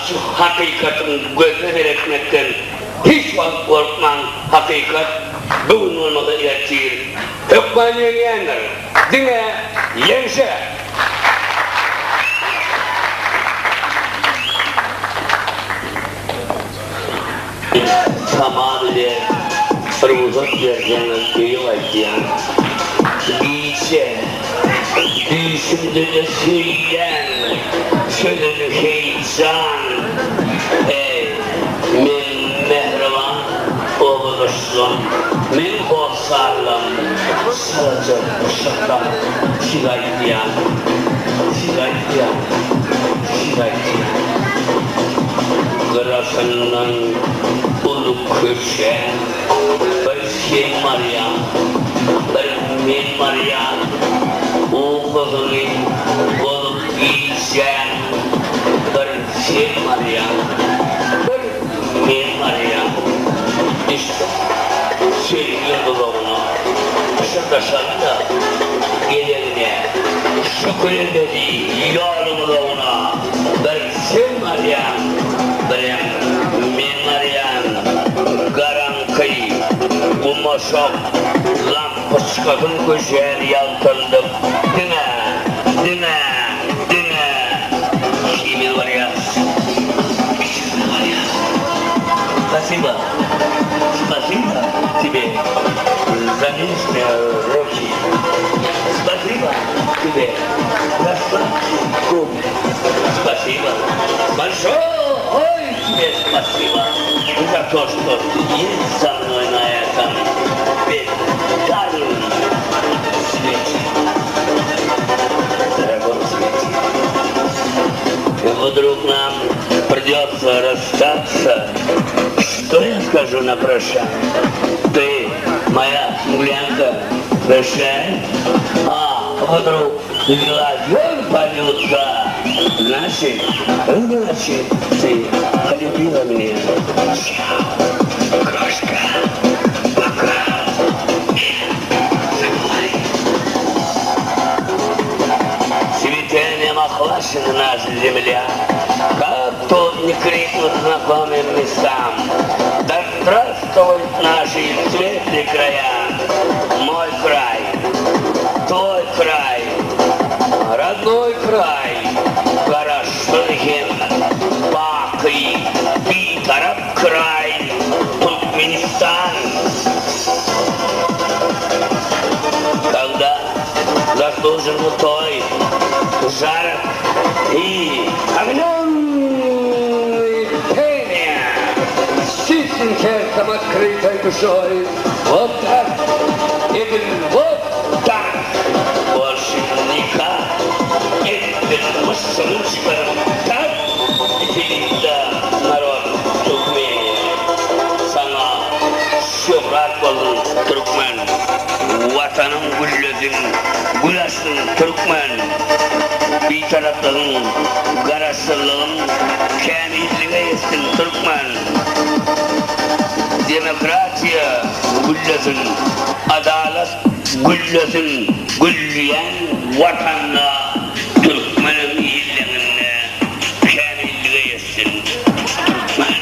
şu hakykatyň gözüne seretmekden hiç wagt gorkmaň, hakykat bu gün bolmasa ertir hökman ýeňýändir. Diňe ýeňşe! Sama bile rugsat berseňiz öýe gaýtýan. Gije düýşümde-de söýýän sözüni heýjan. Eý, meň mähriban obadaşlarym, meň hossarlarym, çalaja pyşyrdap size aýtýan, size aýtýan, size aýtýan. Gyrasyndan uly köçä bir sen barýaň, bir men barýan, Ukusyny bozup gijäň bir sen barýaň, bir men barýan. Düşdük söýgi duzagyna, pyşyrdaşaly-da gezegine, Şükür edeli ýoluň uzagyna, bir sen barýaň, birem men barýan. Garaňky, gumaşak lampoçkasyn köçäni ýagtyldyp, diňe, diňe, diňe ikimiz barýas, ikimiz barýas. Spasiba, spasiba tebe za nejnyye ruki, spasiba tebe za sladkiy guby, spasiba, bolşoý tebe spasiba za to, çto ty ýest so mnoý na etom bezdarnom swete, dragom swete. Wdrug nam pridýotsa rasstatsa, çto ýa skažu na proşaniýe? Ty, moýa smuglýanka, proşaý, a wdrug glazýor polýutsa, znaçit, znaçit, ty polýubila mnýa. Çao, kroşka, poka, ne zabywaý. Switenýem ohwaçena naşa zemlýa, kak to ne kriknut znakomym mestam, Da zdrawstwuýut naşi swetlye kraýa, Moý kraý, twoý kraý, rodnoý kraý, Garaşsyz hem baky Bitarap kraý, Türkmenistan! Kogda zasluženny toý, žar i ognennyý peniýa s çistym serdsem otkrytoý duşoý, wot tak, edil wot tak, bolşy nikak etdin myşşygyny çykaryp tak weselitda narod Türkmeniýa saňa şöhrat bolsun türkmen Watanyň güllesin gül açsyn türkmen Bitaraplygyň garaşsyzlygyň kämillige ýetsin türkmen Demokratiýa güllesin adalat güllesin gülleýän Watanda türkmenem illeňinde kämillige ýetsin türkmen.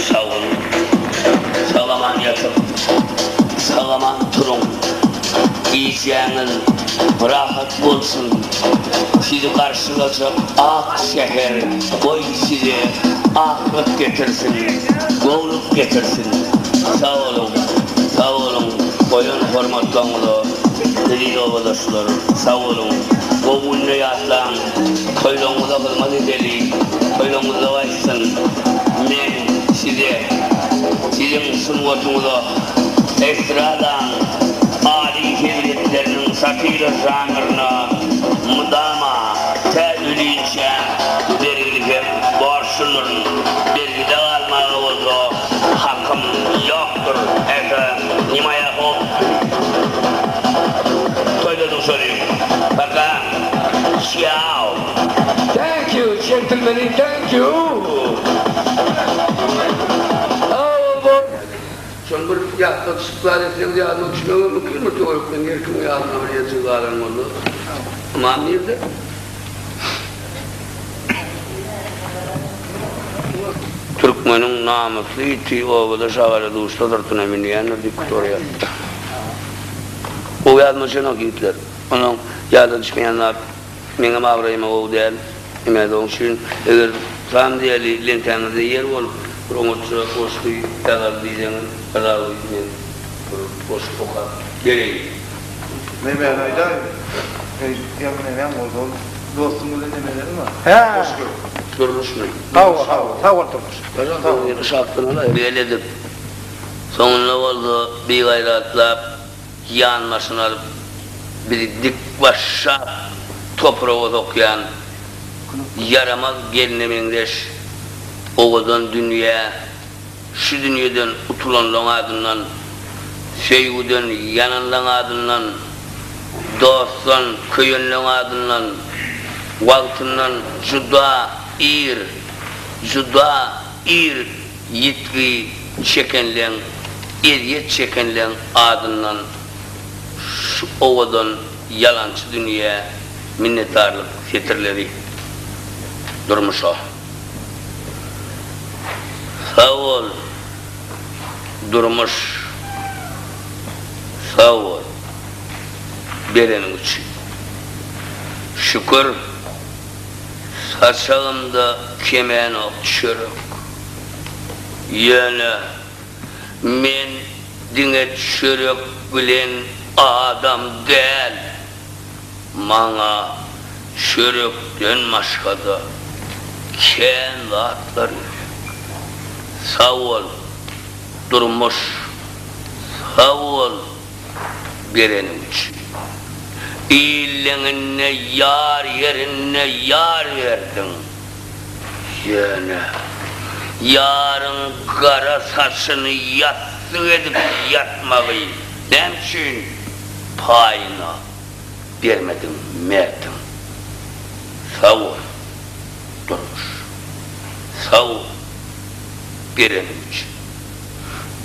Sag boluň. Sag-aman ýatyp, sag-aman turuň. Gijäňiz rahat bolsun. Sizi garşylajak ak säher goý size aklyk getirsin, gowluk getirsin. Sag boluň, sag boluň goýan hormatlaryňyza eziz obadaşlar. Sag boluň. Gowy günde ýatlaň. Toýlaryňyza hyzmat edeli, toýlaryňyzda gaýtsyn. Men size, siziň sungatyňyza, estradaň aly hezretleriniň satira žanryna mydama tä ölinçäm bergili hem borçludyryn. Bergide galmaga bolsa hakym ýokdur. Это не моя hobby. Toýda duşalyň. Пока. Ciao. Thank you gentlemen thank you. Şony bir ýatladyşyp zat etseňiz ýadyma düşmegem mümkin bir töwerekden her kimiň ýadyna bir ýerjik galan bolsa. Ymam nirde? Türkmeniň namysly iti obada şagala duşsa syrtyna münýändir diýip gutarýar. Gowy ýazmaşanok ýigitler. Onuň ýada düşmeýän zat meňem abraýyma gowy däl. Ine, oň üçin eger sam diýeli lentäňizde ýer bolup bir oňatja goşgy ýazaly diýseňiz razy men bir goşgy okap bereýin. Nemäni aýdaýyn? Eý, ýaňy nemäň boldy ol? Dostuň bilen nemeleriň bar? Hä. Goşgy. Durmuşmy? Hawa, hawa, sag bol Durmuş. Sag bol. Yşapdan alaý. Gel edip, soňunda bolsa bigaýratlap ýanbaşyny alyp, bizi dik başşap topraga sokýan ýaramaz gelne meňzeş owadan dünýä şu dünýeden utulanlaň adyndan, söýgüden ýananlaň adyndan, dostdan köýenleň adyndan, wagtyndan juda ir, juda ir ýitgi çekenleň, ezýet çekenleň adyndan şu owadan ýalançy dünýä minnetdarlyk setirleri durmuşa. Sag bol, durmuş, sag bol bereniň üçin. Şükür, saçagymda kemänok çörek. Ýöne men diňe çörek bilen adam däl. Maňa çörekden başga-da kän zatlar gerek. Sag bol, durmuş, sag bol bereniň üçin. Illeňinde ýar ýerinde ýar berdiň. Ýöne ýaryň gara saçyny ýassyk edip ýatmagy näme üçin paýyna bermediň merdiň. Sag bol, durmuş. Sag bol, bereniň üçin.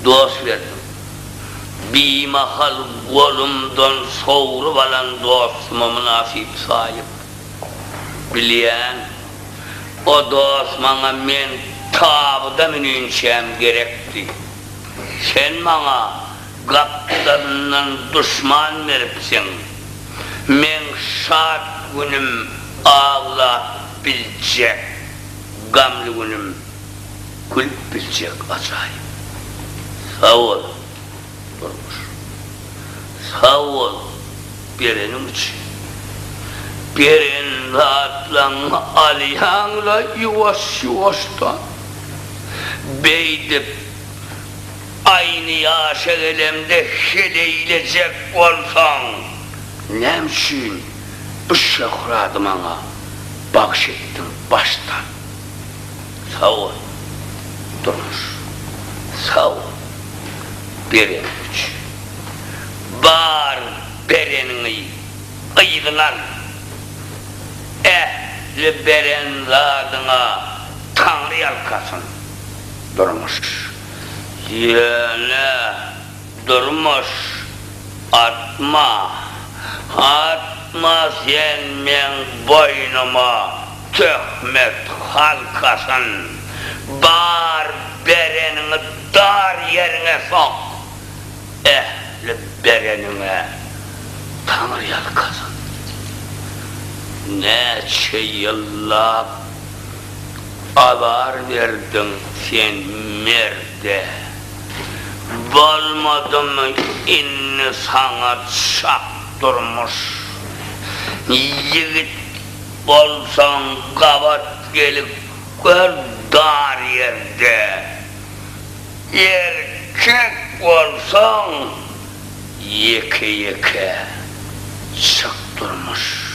Dost berdiň. Bimahal golumdan sowrup alan dostuma mynasyp saýyp. Bilýän, o dost maňa men tabyda müninçäm gerekdi. Sen maňa Gapdalyndan duşman beripsiň. Meň şat günüm aglap biljek, gamly günüm gülüp biljek ajaýyp. Sag bol, durmuş. Sag bol bereniň üçin. Beren zatlaňňy alýaň-la ýuwaş-ýuwaşdan. Beýdip Aýny ýaşa gelemde heleýlejek bolsaň, näme üçin bu şöhrady maňa bagyş etdiň başdan? Sag bol, durmuş, sag bol bereniň üçin. Bar bereniňi yzyna al. Ähli beren zadyňa Taňry ýalkasyn, durmuş. Ýöne durmuş atma, atma sen meň boýnuma töhmet halkasyn, bar bereniňi dar ýeriňe sok, ähli bereniňe Taňry ýalkasyn. Näçe ýyllap Azar berdiň sen merde. Bolmadymy indi saňa çak durmuş. Ýigit bolsaň gabat gelip gör dar ýerde. Erkek bolsaň ýeke-ýeke çyk durmuş.